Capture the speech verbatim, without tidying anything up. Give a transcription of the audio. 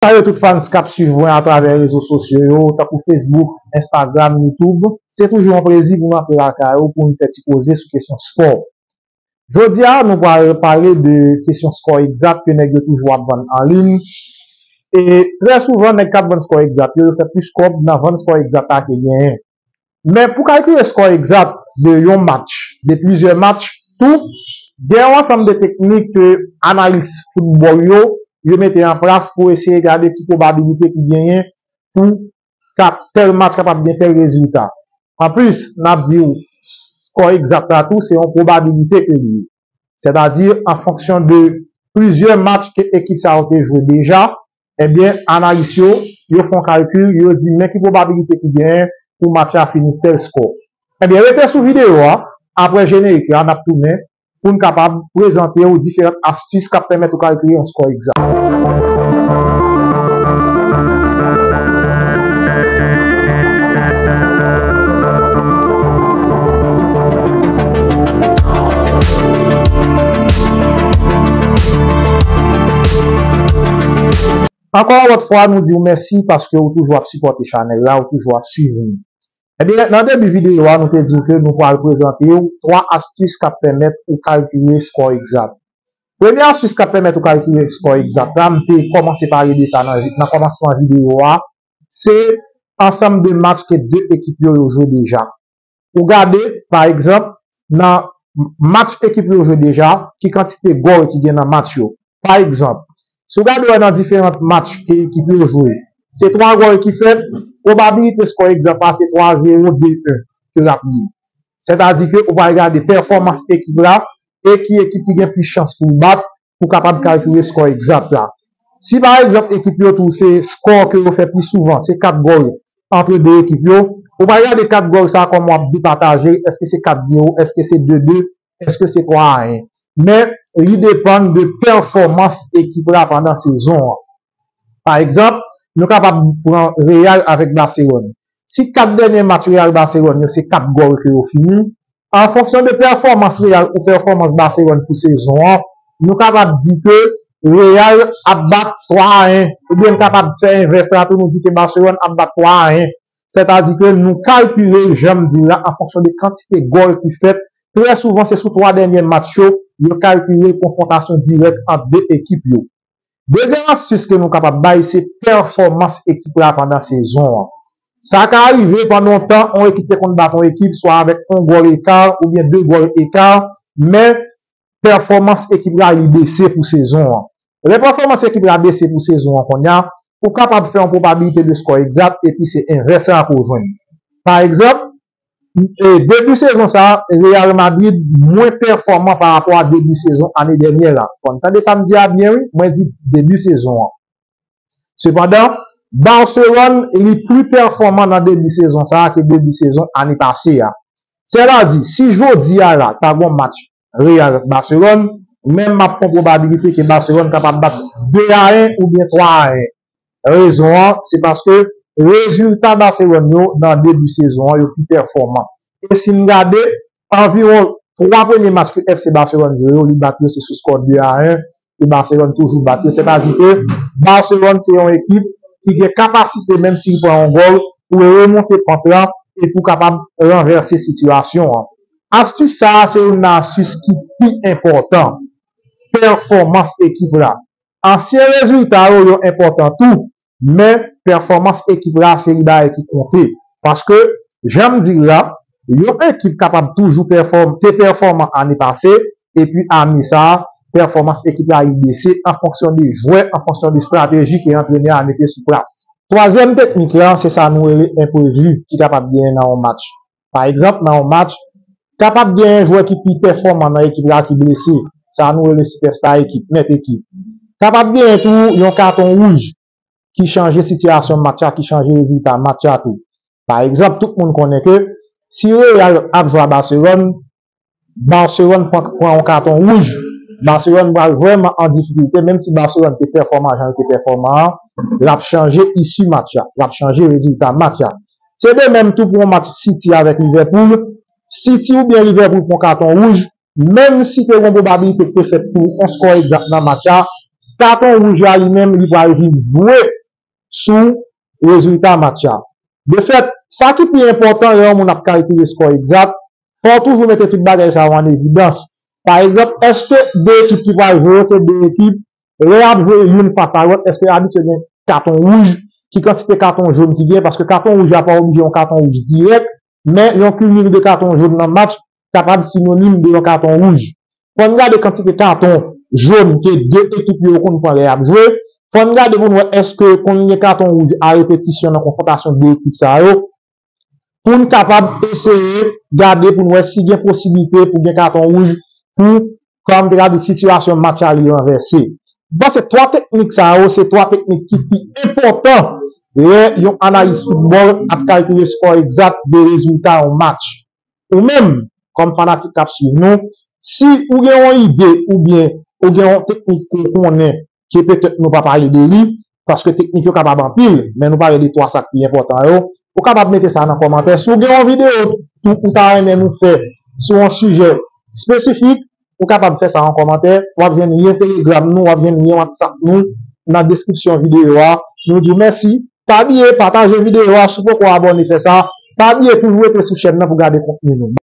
Salye tout fans k ap swiv mwen atravè rezo sosyo yo, tankou Facebook, Instagram, YouTube. Se toujou yon plezi pou m antre lakay ou pou n fè ti koze sou kesyon spò. Jodi a, nou pral pale de kesyon skò egzat ke nèg yo toujou ap vann an liy. E trè souvan, nèg k ap vann skò egzat yo, yo fè plis kòb nan vann skò egzat la ke genyen. Men pou kalkile skò egzat de yon match, de plizyè match tou, gen yon ansanm de teknik ke analis foutbòl yo, yo mete an plas pou eseye gade ki pwobabilite ki genyen pou ka, tèl match kapab gen tèl rezilta. Anplis, n ap di w, skò egzat la tou, se yon pwobabilite ke li ye. Sètadi, an fonksyon de plizyè match ke ekip sa yo te jwe deja, ebyen, analis yo, yo fè yon kalkil, yo di men ki pwobabilite ki genyen pou match la fini tèl skò. Ebyen, rete sou videyo a, apre jenerik la, n ap tounen pou n kapab prezante w diferan astis k ap pèmèt ou kalkile yon skò egzat. Ankò yon lòt fwa, nou di w mèsi paske ou toujou ap sipòte chanèl la, ou toujou ap swiv nou. Ebyen, nan debi videyo a, nou te di w ke nou pral prezante w twa astis k ap pèmèt ou kalkile skò egzat. Premye astis k ap pèmèt ou kalkile skò egzat la, m te kòmanse pale de sa nan, nan kòmansman videyo a, se ansanm de match ke de ekip yo, yo jwe deja. Ou gade, pa egzanp, nan match ekip yo jwe deja, ki kantite gòl ki gen nan match yo. Pa egzanp, si w gade wè nan diferan match ke ekip yo jwe, se twa gòl ki fèt, pwobabilite skò egzat la se twa zewo, de en ke l ap ye. Sètadi ke ou pral gade pèfòmans ekip la e ki ekip ki gen plis chans pou l bat pou kapab kalkile skò egzat la. Si pa egzanp ekip yo tou se skò ke yo fè pi souvan, se kat gòl antre de ekip yo, ou pral gade kat gòl sa kòman w ap depataje l, èske se kat zewo, èske se de de, èske se twa a en. Men, li depann de pèfòmans ekip la pandan sezon an. Pa egzanp, nou kapab pran Real avèk Barcelone. Si kat dènye match Real Barcelone yo se kat gòl ke yo fini, an fonksyon de pèfòmans Real ou pèfòmans Barcelone pou sezon an, nou kapab di ke Real ap bat twa a en, oubyen n kapab fè envès la tou, nou di ke Barcelone ap bat twa a en. Sètadi ke nou kalkile l, jan m di l la, an fonksyon de kantite gòl ki fèt. Trè souvan, se sou twa dènye match yo, yo kalkile konfwontasyon dirèk ant de ekip yo. Dezyèm astis ke nou kapab bay, se pèfòmans ekip la pandan sezon an. Sa ka rive pandan yon tan, yon ekip te konn bat yon ekip, swa avèk yon gòl eka oubyen de gòl eka, men pèfòmans ekip la, li bese pou sezon an. Lè pèfòmans ekip la bese pou sezon an kounye a, ou kapab fè yon pwobabilite de skò egzat, epi se envès la ke w jwenn. Pa egzanp, e, debi sezon sa a, Real Madrid mwen pèfòman pa rapò a debi sezon ane dènyè la. Fò n tande sa m di a byen, wi, mwen di debi sezon an. Sepandan, Barcelone, li pli pèfòman nan debi sezon sa a ke debi sezon ane pase a. Sètadi, si jodi a la, ta gon match Real Barcelone, men m ap fè yon pwobabilite ke Barcelone kapab bat de a en oubyen twa a en. Rezon an, se paske rezilta Barcelone yo nan debi sezon an, yo pi pèfòman. E si n gade, anviwon twa premye match ke F C Barcelone jwe yo, li bat yo se sou skò de a en, e Barcelone toujou bat yo. Sètadi ke Barcelone se yon ekip ki gen kapasite, menm si l pran yon gòl, pou l remonte pant lan e pou kapab ranvèse sitiyasyon an. Astis sa a se youn nan astis ki pi enpòtan. Pèfòmans ekip la. Ansyen rezilta yo, yo enpòtan tou, men pèfòmans ekip la se li bagay ki konte. Paske, jan m di l la, yon ekip kapab toujou pèfòm, te pèfòman ane pase, epi ane sa a, pèfòmans ekip la li bese an fonksyon de jwè, an fonksyon de estrateji ke antrenè a mete sou plas. Twazyèm teknik la, se sa nou rele enprevi ki kapab genyen nan yon match. Pa egzanp, nan yon match, kapab genyen jwè ki pi pèfòman nan ekip la ki blese. Sa nou rele sipèsta ekip, mèt ekip. Kapab genyen tou yon katon wouj ki chanje sitiyasyon match la, ki chanje rezilta match la tou. Pa egzanp, tout moun konnen ke si Real ap jwe a Barcelone, Barcelone pran, pran yon katon wouj, Barcelone pral vrèman an difikilte, menm si Barcelone te pèfòman jan l te pèfòman an, l ap chanje isi match la, l ap chanje rezilta match la. Se de menm tou pou yon match City avèk Liverpool. City oubyen Liverpool pran katon wouj, menm si te gen pwobabilite ki te fèt pou yon skò egzat nan match la, katon wouj la li menm, li pral vin jwe sou rezilta match la. De fèt, sa ki pi enpòtan lè yon moun ap kalkile skò egzat, fò w toujou mete tout bagay sa yo an evidans. Pa egzanp, èske de ekip ki pral jwe yo se de ekip, lè y ap jwe youn fas a lòt, èske abitye gen katon wouj, ki kantite katon jòn ki gen, paske katon wouj la pa oblije yon katon wouj dirèk, men yon kimil de katon jòn nan match kapab sinonim de yon katon wouj. Fò n gade kantite katon jòn ke de ekip yo konn pran lè y ap jwe. Fò n gade pou n wè èske konn gen katon wouj a repetisyon nan konfwontasyon de ekip sa yo. Pou n kapab eseye gade pou n wè si gen posiblite pou gen katon wouj pou, kòm m te ka di, sitiyasyon match la li ranvèse. M panse twa teknik sa yo, se twa teknik ki pi enpòtan lè yon analis foutbòl ap kalkile skò egzat de rezilta yon match. Ou menm, kòm fanatik k ap swiv nou, si ou gen yon ide oubyen ou gen yon teknik ke w konnen ke petèt nou pa pale de li, paske teknik yo kapab anpil, men nou pale de twa sa k pi enpòtan yo, ou kapab mete sa nan kòmantè. Si w gen yon videyo tou ou ta renmen nou fè sou yon sijè espesifik, ou kapab fè sa an kòmantè. W ap jwenn lyen Telegram nou, w ap jwenn lyen WhatsApp nou nan deskripsyon videyo a. Nou di w mèsi. Pa bliye pataje videyo a, si w poko abòne, fè sa. Pa bliye toujou rete sou chèn nan pou gade kontni nou.